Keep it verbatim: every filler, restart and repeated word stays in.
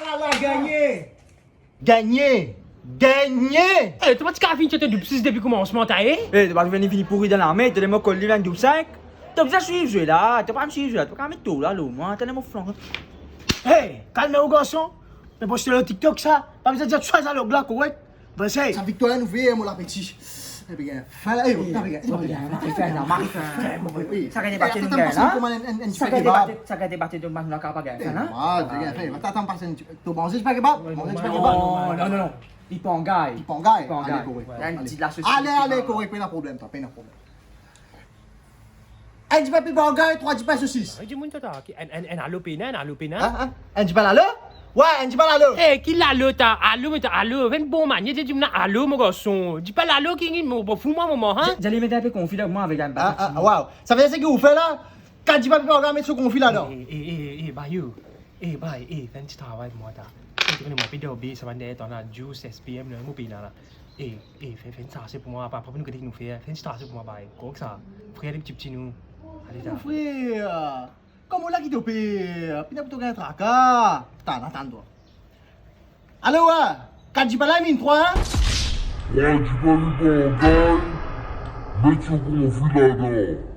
Ala gagne. Gagne. Gagne. Eh, to pa ti kav fini tir to doub sis depi koumansman, ta, eh? Eh, to pa vinn vini pouri dan lame, to donn mwa kol li enn doub sink. To bizin swiv zwe la, to pa bizin swiv zwe la, to pa met to la lor mwa, to donn mwa flan. Hey, kalme ou garson. Me poste lor TikTok sa, pa bizin dir tou sa dialog la korek. Bon, se sa viktwar la nou fer, mo lapeti. Epi gagn fin la, eh, gagn fin, gagn fin. Sa gagn debate nou gagn la. Sa gagn debate, sa gagn debate de bann nou la kapav gagn fin la. Ah, gagn fin. Atann, atann, pas enn ti, to manze, pa kebab? Manze, pa kebab? Non, non, non. Li pangay. Li pangay. Pangay. Ale, korek. Ale, ale, korek, pena problem, pena problem. Enn dipin pangay, trwa dipin sosis. Enn, enn, enn alo pena, enn alo pena. Hein, hein? Enn dipin lalo? Wi, enn dipin lalo. Eh, ki lalo ta? Alo, me ta alo. Enn bon manier, dir dimoun alo, mo garson. Dipin lalo, ki, ki, mo, mo fou mwa, moman, hein? Zot, zot met enn pe konfi dan mwa avek enn... Ah, ah, waw. Sa vedir seki ou fer la? Kat dipin pangay, met so konfi ladan. Eh, eh, eh, eh, eh, bayo. Eh, bay, eh, fer enn ti travay pou mwa ta. Eh, to kone mwa pe dormi, sa bann deryer tan la, Juice, S P M, le mo pena la. Eh, eh, fer, fer enn sase pou mwa, pa, pa nou gete ki nou fer, fer enn ti sase pou mwa, bay. Korek sa? Frer, li ti piti nou. Ale ta. Mon frer, kouma la ki to pe, pena pou to gagn traka. Atann, atann twa. Alo, wi. Kat dipin la, minn trwa, hein? Kat dipin li pangay, met so konfi ladan.